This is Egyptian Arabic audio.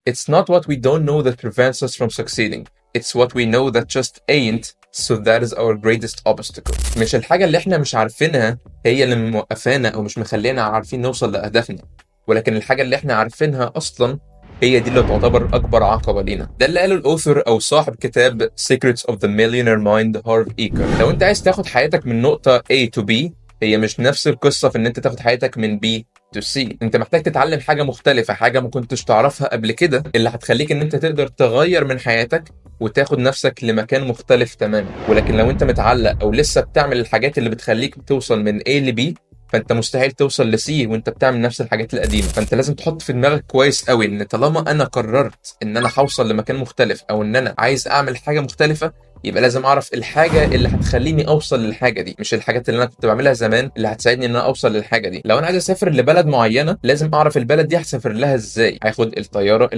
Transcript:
It's not what we don't know that prevents us from succeeding. It's what we know that just ain't, so that is our greatest obstacle. مش الحاجة اللي احنا مش عارفينها هي اللي موقفانا او مش مخلينا عارفين نوصل لأهدافنا، ولكن الحاجة اللي احنا عارفينها اصلا هي دي اللي تعتبر اكبر عقبة لينا. ده اللي قاله ال author او صاحب كتاب Secrets of the Millionaire Mind، هارف ايكر. لو انت عايز تاخد حياتك من نقطة A to B، هي مش نفس القصة في ان انت تاخد حياتك من B to C. انت محتاج تتعلم حاجة مختلفة، حاجة ما كنتش تعرفها قبل كده، اللي هتخليك ان انت تقدر تغير من حياتك وتاخد نفسك لمكان مختلف تماما. ولكن لو انت متعلق او لسه بتعمل الحاجات اللي بتخليك توصل من A ل B، فانت مستحيل توصل ل C وانت بتعمل نفس الحاجات القديمه. فانت لازم تحط في دماغك كويس قوي ان طالما انا قررت ان انا هوصل لمكان مختلف او ان انا عايز اعمل حاجة مختلفه، يبقى لازم اعرف الحاجة اللي هتخليني اوصل للحاجة دي، مش الحاجات اللي انا كنت بعملها زمان اللي هتساعدني ان انا اوصل للحاجة دي. لو انا عايز اسافر لبلد معينه، لازم اعرف البلد دي هسافر لها ازاي، هاخد الطيارة